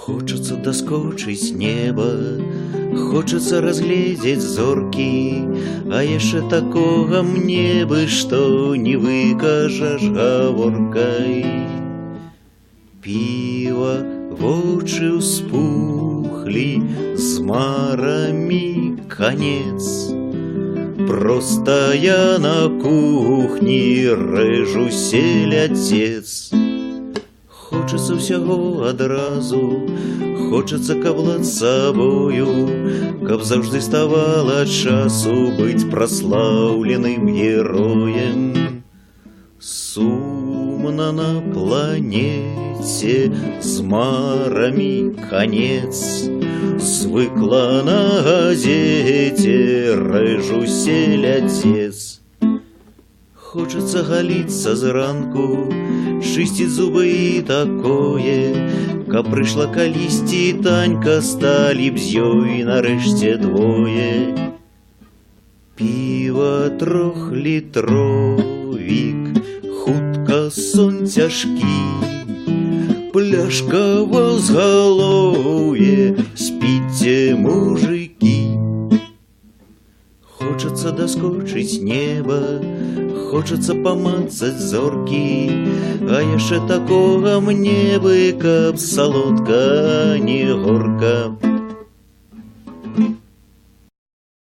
Хочацца даскочыць неба, хочацца разгледзець зоркі, а яшчэ такога мне бы, што не выкажаш гаворкай. Піва, вочы ўспухлі, з марамі канец. Проста я на кухні рэжу селядзец. Хочацца ўсяго адразу, хочацца, каб лад з сабою, каб заўжды ставала часу быць праслаўленым героем. Сумна на планеце, з марамі канец. Звыкла на газеце рэжу селядзец. Хочацца галіцца зранку, чысціць зубы і такое, каб прыйшла калісьці Танька, сталі б з ёй нарэшце двое. Піва трохлітровік, хутка сон цяжкі, пляшка ва ўзгалоўе, спіце, мужыкі. Хочацца даскочыць неба, хочацца памацаць зоркі, а яшчэ такога мне бы, каб салодка, не горка.